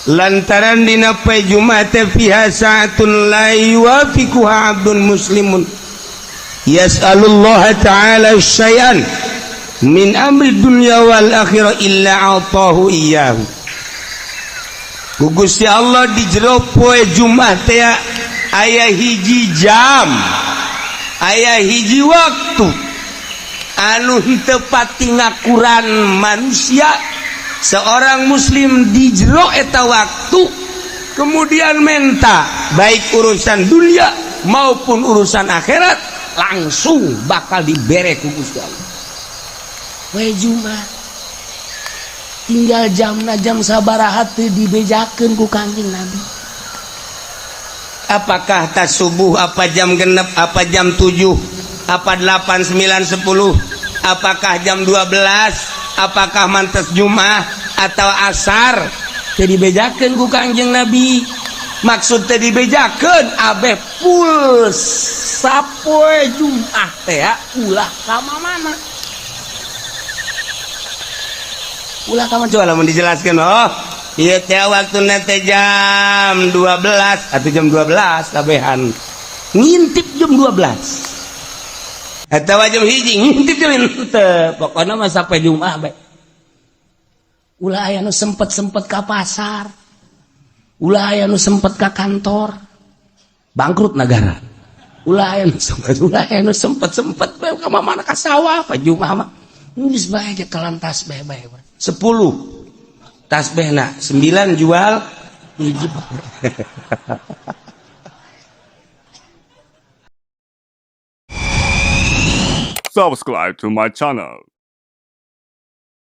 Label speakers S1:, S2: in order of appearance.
S1: Lantaran dina poe Jumat teh fiha sa'atun la yuwafiquha 'abdun muslimun yas'alullah ta'ala syai'an min amri dunya wal akhirah illa 'atahu iyyahu. Ku Gusti Allah di jero poe Jumat teh aya hiji jam, aya hiji waktu anu henteu pati ngakuran manusia seorang muslim di jero eta waktu, kemudian menta baik urusan dunia maupun urusan akhirat, langsung bakal dibere ku Gusti Allah. Poe Jumat tinggal jamna jam sabaraha teu dibejakeun ku Kangjeng Nabi. Apakah tas subuh, apa jam 6, apa jam 7, apa 8, 9, 10, apakah jam 12, apakah mantes Jumat atau asar, teu dibejakeun ku Kangjeng Nabi. Maksud teu dibejakeun, abeh full sapoe Jumat teh ulah ka mana, ulah ka mana. Coba lamun dijelaskeun, oh iya teh waktu teh jam 12 atau jam 12 kabehan ngintip jam 12 atau jam 1 ngintip jam henteu, pokoknya mah sampai Jumat bae. Ulah aya nu sempet-sempet ka pasar, ulah aya nu sempet ka kantor, bangkrut negara. Ulah aya nu sempet, ulah aya nu sempet-sempet bae ka mana, ka sawah. Pa Jumat mah geus bae telan tasbih bae 10 tasbihna 9 jual hiji.
S2: Subscribe to my channel.